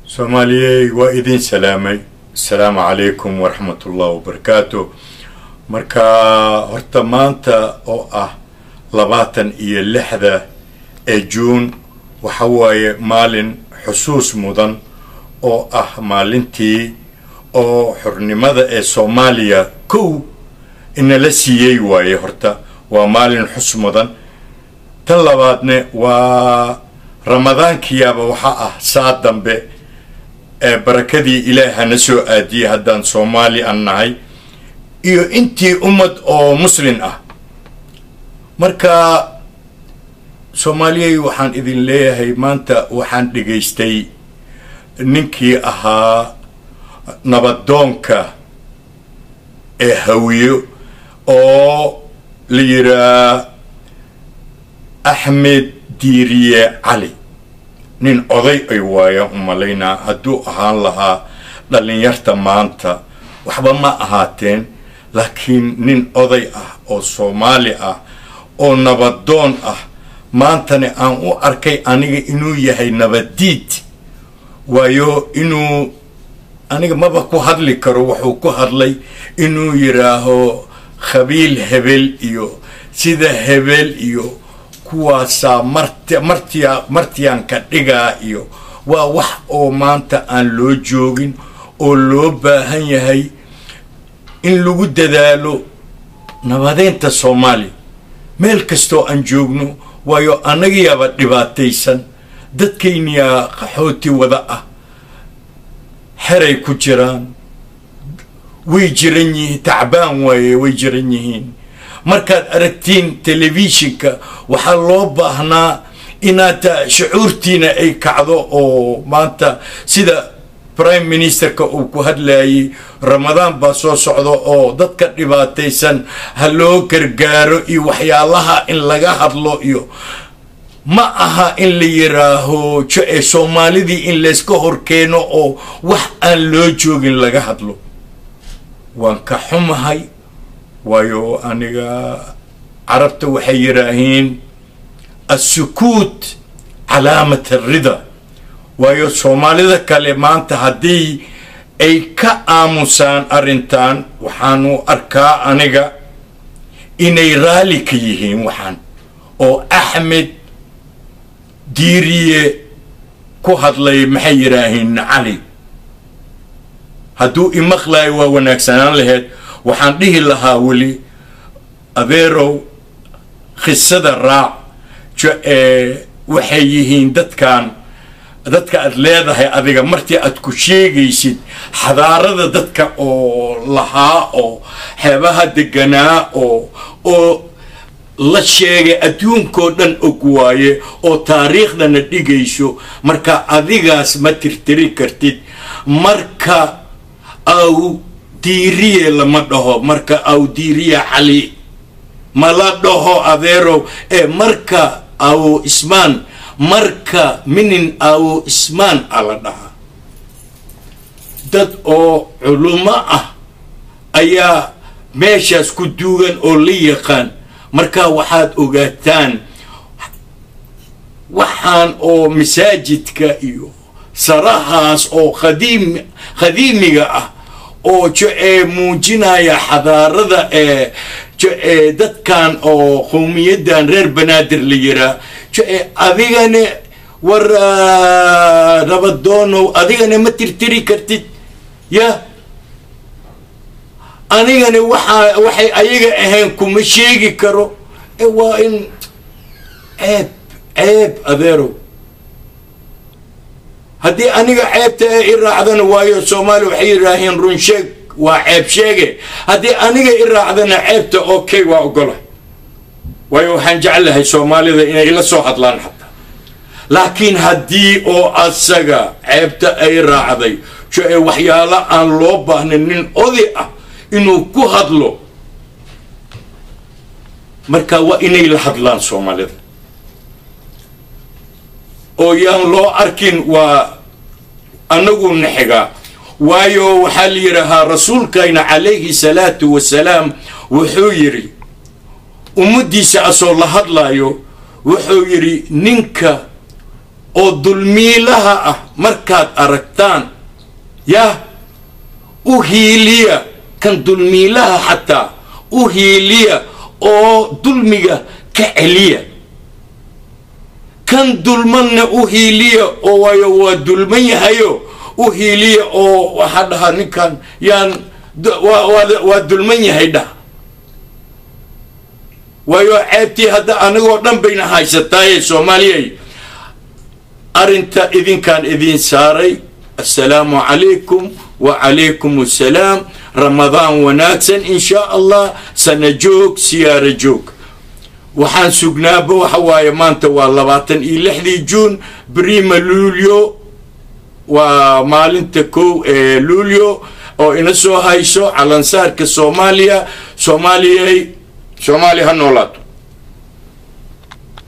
Soomaaliyey, waa idin salaamay. Asalaamu calaykum waraxmatullahi wabarakaatu. Marka horta maanta oo ah 26-da ee Juun waxa waaye maalin xusuus mudan oo ah maalintii oo xornimada ee Soomaaliya kow inala siiyey waaye. Horta waa maalin xus mudan. Tan labaadne waa Ramadaankiyaaba waxaa ah saa dambe ee barakadii Ilaahana soo aadiyey haddaan Soomaali an nahay iyo intii ummad oo Muslin ah. Marka Soomaaliyey, waxaan idin leeyahay, maanta waxaan dhegaystay ninkii ahaa nabadoonka ee Hawiyo oo la yiraa Axmed Diiriye Cali. Nin oday ay waayaan u malaynaa. Hadduu ahaan lahaa dhallinyarta maanta waxba ma ahaateen, laakiin nin oday ah oo Soomaali ah oo nabadoon ah, maantana aan u arkay aniga inuu yahay nabadiid, waayo inuu aniga maba ku hadli karo wuxuu ku hadlay, inuu yidhaaho khabiil hebel iyo sida hebel iyo kuwaasaa mart martiya martiyaanka dhigaa, iyo waa wax oo maanta aan loo joogin oo loo baahan yahay in lagu dadaalo nabadeynta Soomaaliya meel kastoo aan joogno, waayo annagayaaba dhibaataysan, dadkayniyaa qaxooti wada ah, xeray ku jiraan, way jiran yihiin, tacbaan waaye, way jiran yihiin. Markaad aragtiin telefishinka waxaa loo baahnaa inaad shucuurtiina ay kacdo, oo maanta sida prime ministerka uu ku hadlayay, Ramadaan baa soo socda oo dadka dhibaataysan ha loo gargaaro iyo waxyaalaha in laga hadlo, iyo ma aha in la yiraaho ee Soomaalidii in layska horkeeno oo wax aan loo joogin laga hadlo. Waan ka xumahay, waayo aniga Carabta waxay yidhaahiin "السكوت علامة الرضا", waayo Soomaalida kale maanta haddii ay ka aamusaan arrintan, waxaanu arkaa aniga inay raalli ka yihiin waxaan oo Axmed Diiriye ku hadlay. Maxay yidhaahiin Cali? Hadduu imaqlaayo waa wanaagsanaan lahayd. Waxaan dhihi lahaa weli, adeerow, qisada raac. Waxay yihiin dadkan, dadka aad leedahay adiga martii aad ku sheegaysid xadaarada dadka oo lahaa oo xeebaha deganaa oo la sheegay adduunkoo dhan og waaye oo taariikhdana dhigayso. Marka adigaas ma tirtiri kartid. Marka Aw Diiriye lama dhaho, marka Aw Diiriye Cali ma la dhaho, adeerow, ee marka Awo Ismaan, marka minin Awo Ismaan a la dhahaa. Dad oo culumo ah ayaa meeshaas ku duugan oo la yaqaan. Marka waxaad ogaataan waxaan oo masaajidka iyo sarahaas oo qadiim qadiimiga ah oo ee muujinaya xadaarada ee dadkan oo qowmiyaddan reer Banaadir la yiraa. Adigane war nabadoonow, adigane ma tirtiri kartid ya. Anigani waxaa waxay ayaga ahayn kuma sheegi karo. Waa in ceeb, ceeb, adeerow, haddii aniga ceebta ee i raacdana, waayo Soomaaliya waxay yidhaaheen "Run sheeg waa ceeb sheege". Haddii aniga i raacdana ceebta, okay, waa ogola, waayo waxaan jeclahay Soomaalida inay ila soo hadlaan xataa. Laakiin haddii oo asaga ceebta ay raacday ee waxyaalo aan loo baahnin nin oday ah inuu ku hadlo, marka waa inay la hadlaan Soomaalida oo yaan loo arkin waa anagu naxigaa. Waayo waxaa la yidhaahaa rasuulkayna calayhi salaatu wasalaam wuxuu yidhi ummaddiisa asoo la hadlaayo, wuxuu yidhi ninka Oo dulmiilaha ah markaad aragtaan, yah, u hiiliya. Kan dulmiilaha xataa u hiiliya oo dulmiga ka celiya. Kan dulmanna u hiiliya, oo waayo waa dulman yahayo, u hiiliya oo waxaa dhahaa, "Ninkan yaan waa dulman yahay," dhah. Waayo ceebtii hadda anagoo dhan bayna haysataaye. Soomaaliyay, arrinta idinkaan idiin saaray. Assalaamu calaykum. Wacalaykum assalaam. Ramadaan wanaagsan, in shaa Allah. Sana joog, siyaaro joog. Waxaan sugnaaba waxa waaye, maanta waa 26-dii Juun, brima Luulyo waa maalinta 1 ee Luulyo oo ina soo hayso calansaarka Soomaaliya. Soomaaliyay, Soomaaliya ha noolaato.